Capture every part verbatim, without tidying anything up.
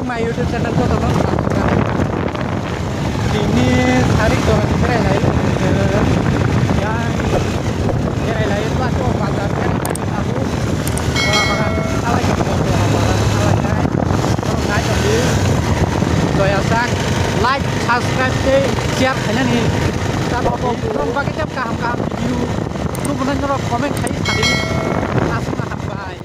My YouTube channel ko tolong subscribe. Tini sari to berai lai. Ya, berai lai to ato bazar berai lai tabu. Wala bagan alai ko wala bagan alai nai. Tolong nai tadi. Doya sak like, subscribe, share khainani. Tabo tolong bagi jab kaham kaham video. Lu benar nyoro comment khai sadi. Asma hambai.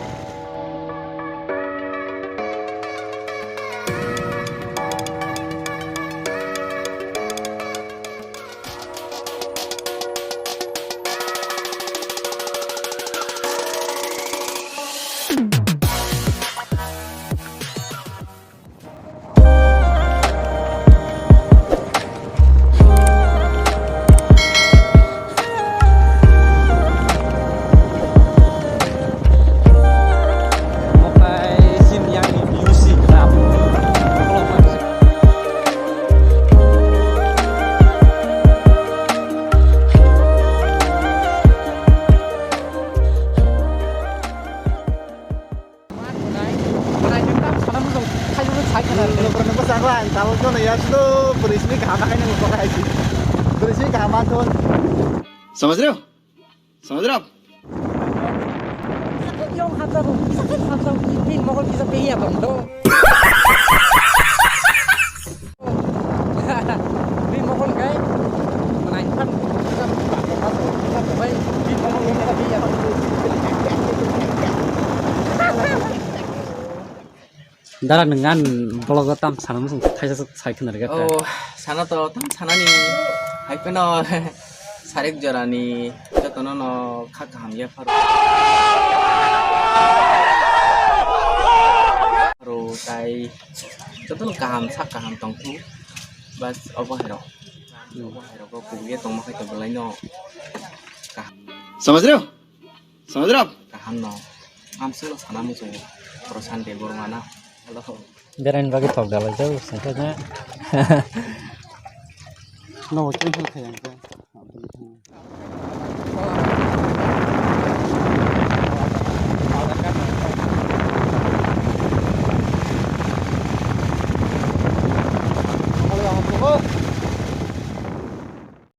समझ रहे हो? समझ रहे हो आप? Dara, nwng ani vlog o tam sana muchung thaisa sai khna rwgwi kha. O, sana to tam sanani hai phano sarik jorani jotono no kha kaham ya pharo. Pharo tai jotono kaham sak kaham tongthu. Bas obo hai rok. Obo hai rok o kubui tongma khai to belai no kaham. समझ रहे हो? समझ रहे हो आप? Kaham no. Amswk no sana muchungo. Pro Sunday Borma na. Hello. Beraini bagwi thok dalai jago, sengkhe na. No, cancel khai ang.